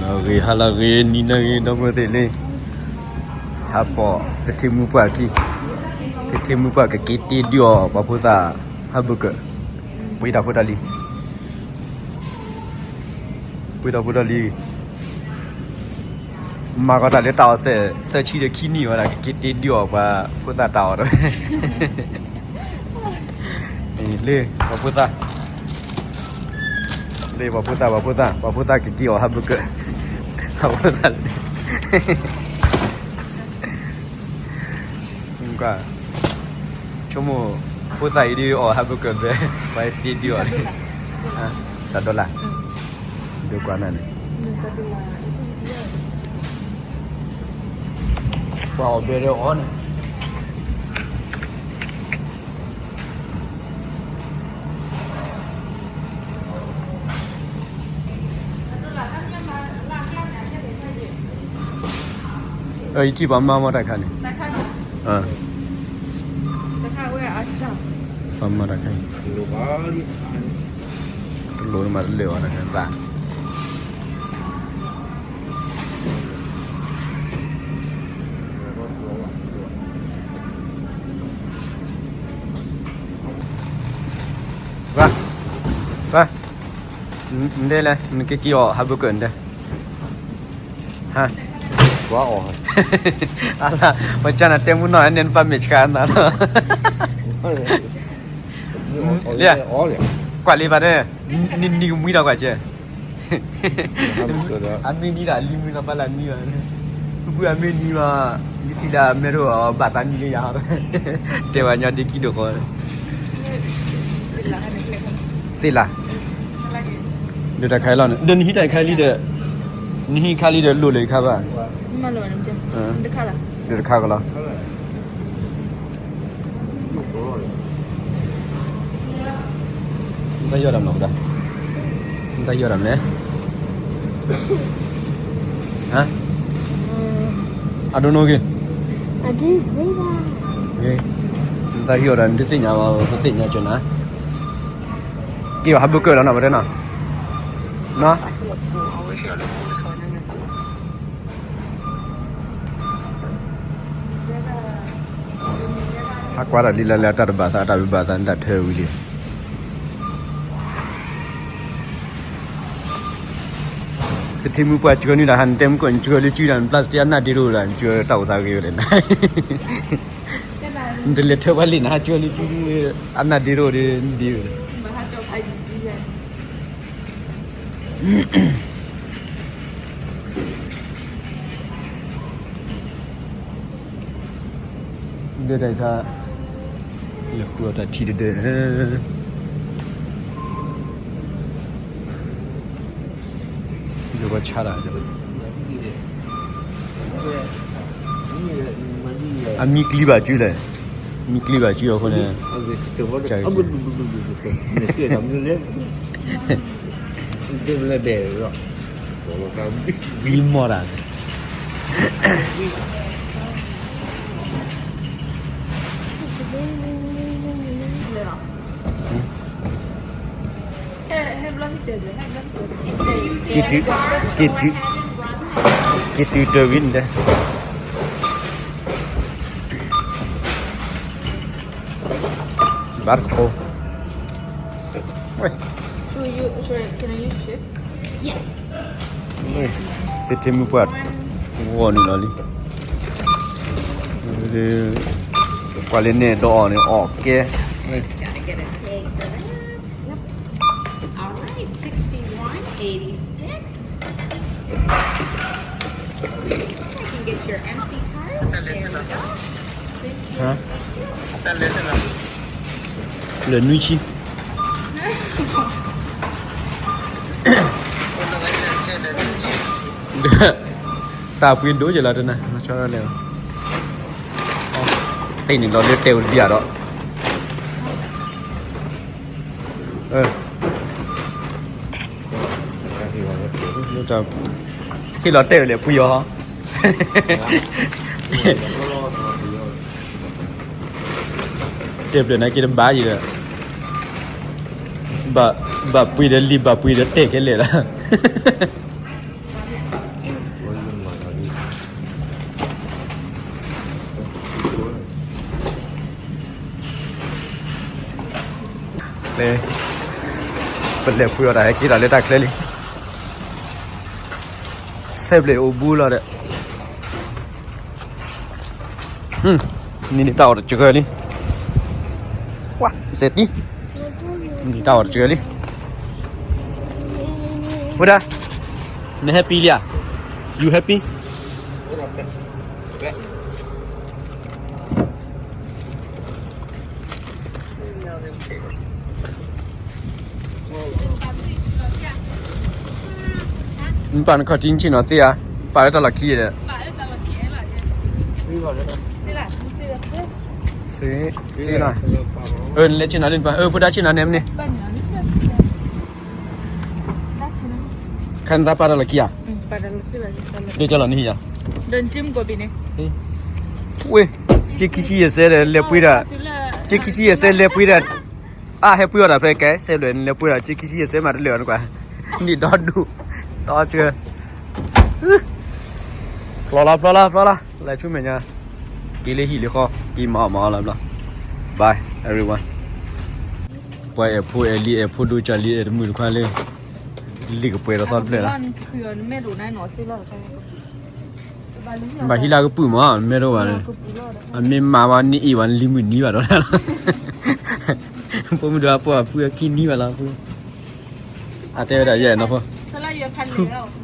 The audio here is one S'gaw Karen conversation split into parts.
ဂ့ၤ ဟါလၢအဂ့ၤ နံၤလၢအဂ့ၤ ဒီပုၢ်ဝဲၢ်သ့ၣ်လံ, ဟးပိာ်သထ့မုၢ်ပှၢ်ခံ, သထ့မုၢ်ပှၢ်ကက့ၤတ့ဒုးအီၤ ပှၤဖိသၣ်ဟးဘၢၣ်ကၢး, ပှ့ၤတၢ်ဖိတၢ်လံၤ, ပှ့ၤတၢ်ဖိတၢ်လံၤ, မၤကီးတၢ်လၢတၢ်အီၣ်စဲး သၢဆံဒီးခံနံၣ်ဝဲဒၣ် ကက့ၤတ့ဒုးအီၤ ပှၤဖိသၣ်တၢ်အီၣ်တဝဲ လၢပှၤဖိသၣ်, လၢပှၤဖိသၣ် ပှၤဖိသၣ် ပှၤဖိသၣ်ကက့ၤအီၣ် ဟးဘၢၣ်ကၢး, ပှၤဖိသၣ်လၢ ကွၢ်, ဆိကမိၣ် ဖိသၣ်အံၤဒုးအီၣ် ဟးဘၢၣ်ကၢး ဘဲ ပှၤတ့ဒုးအီၤန့ၣ်, တၢ်ဒီလၣ်, ဒိကွၢ်နၤန့ၣ်, ပှၤအီၣ်ဘဲဒီးအီၣ်န့ၣ် ယထံၣ်ပှၤမၤမီၢ်တၢ်ခါန့ၣ်, ပှၤမၤတၢ်ခါအံၤ, တလိၣ်မၤတလၢာ်ဘၣ်တၢ်ခါသး ပှၤ, ပှၤ, နဒဲလဲၣ် နကက့ၤအီၣ် ဟးဘၢၣ်ကၢး နဒဲ, ဟါ, ပှၤအီၣ်, အလါ, ပှၤကနၣ်တဲမုၢ်နီၢ် နဲနပၢ်မဲာ်ဆှးနၤလီၤ, လၢ, ကွၢ်လံဘၣ်န့ၣ်, နံၤကမှံဒီးကွၢ်ကဲ အမ့ၢ်နံၤဒီးလံမုၢ်နီၤ ပၢ်လၢနံၤဘၣ်, ဖုဖုအမ့ၢ်နံၤဘၣ်, ယထံၣ်လၢအမဲာ်ထီၣ်ဘၣ်သးနံၤလၢယၤ, တဲဝဲညီဒ့ခံဒိၣ်ဃီ, သ့လၢ်, ဒီးတၢ်ခါအံၤလီၤန့ၣ် ဒီးနဟံးတၢ်ခါလံဒီး, နဟံးခါလံဒီးလိၣ်လၢယခါဘၣ်, ဒီးတခါကလီၤ နတၢ်ယီၢ်ဒၣ်မနုၤကဒၣ်, နတၢ်ယီၢ်ဒၣ်မလဲၣ်, ဟါ, I don't know က့, နတၢ်ယီၢ်ဒၣ်နတသ့ၣ်ညါဘၣ် ပသ့ၣ်ညါကၢနၤ, က့ၤဘၣ်ဟးဘၢၣ်ကၢးလီၤနီၤ ပတဲနီၤ, နီၤ ဟးကွၢ်တၢ်လံလၢလၢတၢ်တဘၣ်သး တၢ်ဘၣ်သး တၢ်ထၢဝံၤလံ, ကထံမုၢ်ပှၢ်ကၢနုာ်တၢ်ဟး နတဲမုၢ်ကီၢ် နကၢလၢစုဒၣ် န plastic အနၢ်ဒ့ရိၣ်ဒၣ် နကၢတၢ်အိၣ်သးဂ့ၤဝဲလဲၣ်, နတလဲၤထၢပှၤလံနၤ ကၢလၢစု အနၢ်ဒ့ရိၣ်ဒီး နဒ့ဝဲလဲၣ် ဒ်တၢ်အံၤခါ, လဲၤဃုအီၣ်တၢ်ထံတဒၢ, ယကဆါတၢ်, အမံကျံဘၣ်စုလဲၣ်, မံကျံဘၣ်စုအဃိန့ၣ်, မံမီၢ်တၢ် က့ၤတုၤ, က့ၤတုၤ, က့ၤတုၤတၢ်ဝံၤန့ၣ်, ဘၣ်တဆိ, သ့ၣ်ထံမုၢ်ပှၢ်, ဂီၢ်နုာ်လီၤလံ, ကွၢ်လၢနဲၣ်ဒီးအီၣ်န့ၣ် အီၣ်ကဲ, All right, sixty-one eighty-six. I can get your empty card. There we go. Thank you. Thank you. လၢနွံဆံ, တၢ်ပှ့ၤဒိၣ်ယဲလီၤတနၤ, ဆီလဲၣ်, တ့ၢ်န့ၣ်လီၤလၢတဲဝဲတဘျီဒီး ဟ့ၣ်လီၤတဲာ်ဝဲလဲၣ် ပှံၤအီၤ, တဲပျဲၢ်နာ်က့တဘၣ်ယံၤဒီး, ဘၣ်ပှ့ၤဒီးလံာ် ဘၣ်ပှ့ၤဒီးတဲာ်ခဲလၢာ်လီၤ. ပလဲၤဖှံအီၣ်တၢ်ဟဲက့ၤတၢ်လၢတၢ်ချဲလံ, စဲဘျဲၣ်အိၣ်ဘူးလီၤဒီး, နံၤန့ၣ်တၢ်အီၣ်တစှၤလံ, ဝါ စဲတံ, နံၤတၢ်အီၣ်တစှၤလံ, ဝဲဒၣ်, န happy လံဧါ, you happy? နပာ်နခီၣ်ထံးဆ့ၣ်နီၤသ့ဧါ, ပာ်လၢတၢ်လီၢ်ခံဒီး, သ့လီၤ, နလဲၤဆ့ၣ်နီၤလံနပၢ်, အၢ ဖိဒၣ်ဆ့ၣ်နီၤန့ၣ်မ့ၢ်န့ၣ်, ခါနသးပာ်တၢ်လီၢ်ခံဧါ, ဒ်ကလီၤနဟံၣ်ဧါ, ဝ့ၢ်, က့ခံဆံယဲၢ်စဲဒီးလဲၤပှ့ၤဒၣ်, က့ခံဆံယဲၢ်စဲလဲၤပှ့ၤဒၣ်, အါ ဟဲပှ့ၤအီၣ်တၢ်ဖဲကဲ စဲဘျဲၣ်န့ၣ် လဲၤပှ့ၤဒၣ် က့ခံဆံယဲၢ်စဲမးတလၢာ်အီၤနကွၢ်, နံၣ်ဒီဒူၣ်, ဒီစှၤ, ဖျီလီၤ ဖျီလီၤ ဖျီလီၤ လဲၤဆူမဲာ်ညါ, က့ၤလၢဟံၣ်လၢဃီ က့ၤမၤအီၣ်မၤအီလီၤဘျီ, bye everyone. ပှၤအဲၣ်ဖိအဲၣ်လံ အဲၣ်ဖိဒိကၢ်လံ အဲၣ်တမုာ်တခွါလၢ လံာ်ကပှဲၤဒီးသီတဖျၢၣ်လီၤ. ဘၣ်ဟံးလၢကပုာ်မး မဲထီၣ်ဘၣ်န့ၣ်, အမ့ၢ်မၤဘၣ်နအ့ၣ်ဘၣ်နလံၤမုၢ်နံၤဘၣ်ဒီးလီၤ, ဖိမုၣ်ဒီးအပှၤဖုအခံနံၤဘၣ်လီၤ, အတဲဝဲဒၣ်ယဲၢ်နီၤဖိ,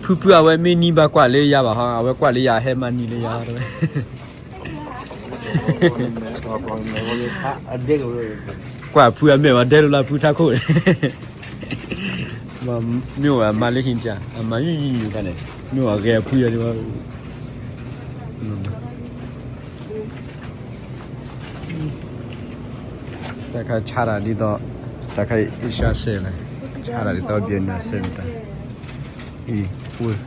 ဖုဖုအဝဲမ့ၢ်နံၤဘၣ်ကွၢ်လၢယၤဘၣ်ဟီ အဝဲကွၢ်လၢယၤဟဲမၤနံၤလၢယၤတဝဲ ကွၢ်ဖုအမဲာ်ဝဲဒဲလိာ်လၢဖုထးခိၣ်န့ၣ်, မ့ၢ်ဝဲအမါလၢဟံၣ်တၢ် အမၤယံၤယံၤယံၤတၢ်န့ၣ်, မ့ၢ်ဝဲဂဲၤဖုယၤဒ်ဝဲ, တၢ်ခါဆါတၢ်ဒ်သိး, တၢ်ခါအ့ၡါစဲးလဲၣ်, ဆါတၢ်ဒ်သိးဘျဲၣ်နၢ်စဲးန့ၣ်တၢ်, အံၤ,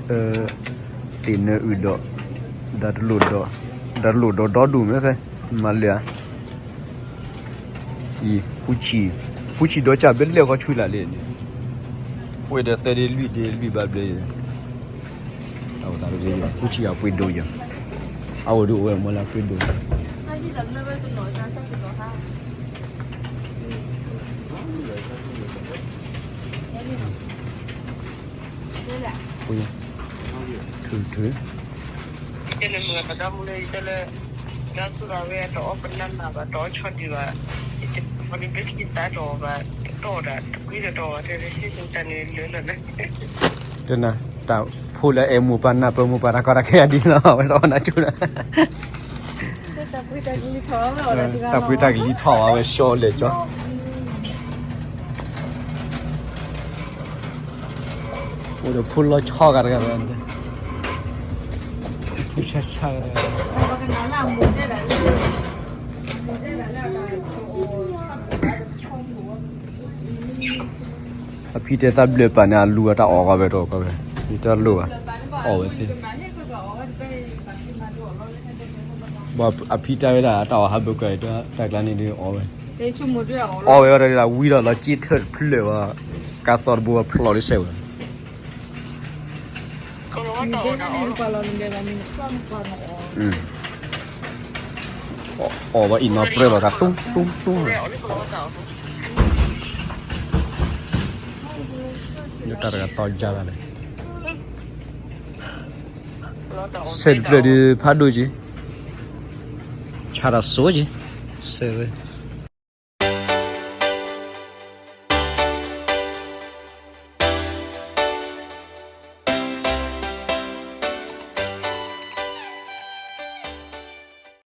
သ့ၣ်နၢအုၣ်ဒီး, ဒီးတလိၣ်ဒီး, ဒီးတလိၣ်ဒီးဒီဒူၣ်မ့ၢ်ဖဲ, မၤလၢာ်ဧါ အံၤ, ဖူဆံၣ်ဒီးကၢ်ဘျဲၣ်လဲၣ်ဃီဆူလၢ်လံန့ၣ်, ပှ့ၤဒီးသၢဒ့လွံၢ်ဒ့လွံၢ်ဘၣ်ဘျဲၣ်, အဝဲသးတဂ့ၤယီၤ ဖူဆံၣ်အပှ့ၤဒိၣ်ယီၤ, အအိၣ်ဒုးအိၣ်ဝဲမ့ၢ်လၢပှ့ၤဒိၣ် ထုထု, တဲနၤ, တၢ်ဖိလၢအဲၣ်မိၢ်ပၢ်နၢ်ပၢၢ်မိၢ်ပၢ်တၢ်ကီတၢ်ခဲအဒ်လီၤ အဝဲတအီၣ်နၢ်ကၠိလီၤ, တၢ်ပှ့ၤတၢ်ကလံၤထီၣ်ဝဲဝဲရှီလဲၣ်ကၠီ အိၣ်ဒီးဖိလီၤဆီဂၤတဂၤ, ဖိဆါဆါဂၤတဂၤ, အဖံတဲသးဘျၢၣ်ပာ်န့ၣ် အလူၤအတၢ်အီၣ်ဂီၤဝဲတအီၣ်ဂီၤဝဲ, တလိၣ်ဘၣ်, အီၣ်ဝဲသ့, ဘၣ်အဖံတဲဝဲဒၣ် တၢ်အီၣ်ဟးဘၢၣ်ကၢ်အံၤ တၢ်ကျါန့ၣ်ဒုးအီၣ်ဝဲ, အီၣ်ဝဲအီၤတဂၤဒၣ်ဝံၤဒီးလီၤက့ထၢၣ်တဖျၢၣ်ဝဲ, ကါသီတဘိဝဲဖျိးလၢစဲးဝဲ အီၣ်ဝဲအံၤနီၢ်ပြၢလီၤတၢ်တူၢ်တူၢ်တူၢ်, လၢတၢ်တဂၤတီယါလၢ်န့ၣ်, စဲးတဖျၢၣ်ဒုးဖးဒိၣ်က့ၤ, ဆါတၢ်စိက့ၤ, စဲးဝဲ